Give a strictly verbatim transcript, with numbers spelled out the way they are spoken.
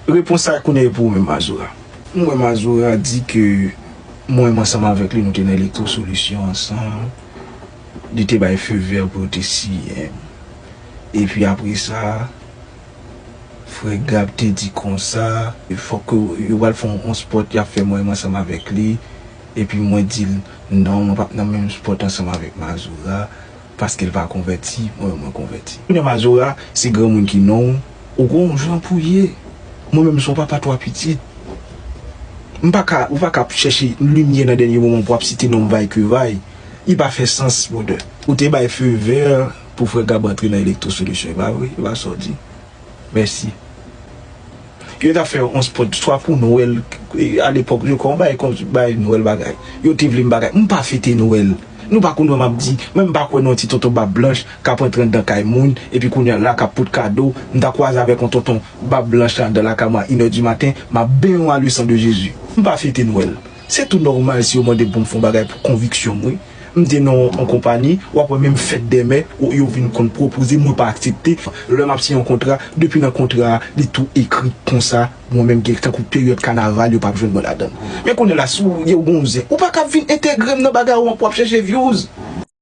Repons sa kounye a e pou ou menm, Mazora. Mwen, Mazora di ke mwen menm ansanm avèk li, nou te nan Electro Solution ansanm. Li te bay feu vert pou yo te siyen. Epi apre sa, frè Gab te di konsa, fòk yo pral fè yon spot, y ap fè mwen menm ansanm avèk li. Epi mwen di l, non, mwen p ap nan menm spot ansanm avèk Mazora. Paske l pa konvèti, mwen, mwen konvèti. Kounye a Mazora, se granmoun ki non w, ou gon jan pou ye. Mwen menm se yon papa twa pitit. M pa ka, ou pa ka ap chèche limyè nan dènye moman pou w ap site non m vay ke vay. Li pa fè sans, brother. Ou te bay feu vert pou frè Gab antre nan Electro Solution, e pa vre? E pa sa w di? Mèsi. Yo t ap fè yon spot swa pou Nwèl, alepòk, yo kwè yon bagay konsa, bay Nwèl bagay. Yo te vle m bagay. M pa fete Nwèl. Nou pa konn wè m ap di, men m pa kwè nan yon ti tonton bab blanch k ap rantre anndan kay moun, epi kounye a la k ap pot kado, m ta kwaze avèk yon tonton bab blanch la anndan lakay mwen a inè di maten, m ap benyen w a le san de Jezi. M pa fete Nwèl. Se tou nòmal si yo mande m pou m fè yon bagay pou konviksyon m, wi. M te nan yon konpayi, w ap wè menm fèt dè mè, yo vin konn pwopoze, mwen pa aksepte. Lè m ap siyen yon kontra, depi nan kontra a, li tou ekri konsa, mwen menm gen tankou peryòd kanaval, yo p ap jwenn mwen ladan l. Men kounye a la, si w gen yon zen, ou pa ka ap vin entegre m nan bagay ou an pou w ap chèche views.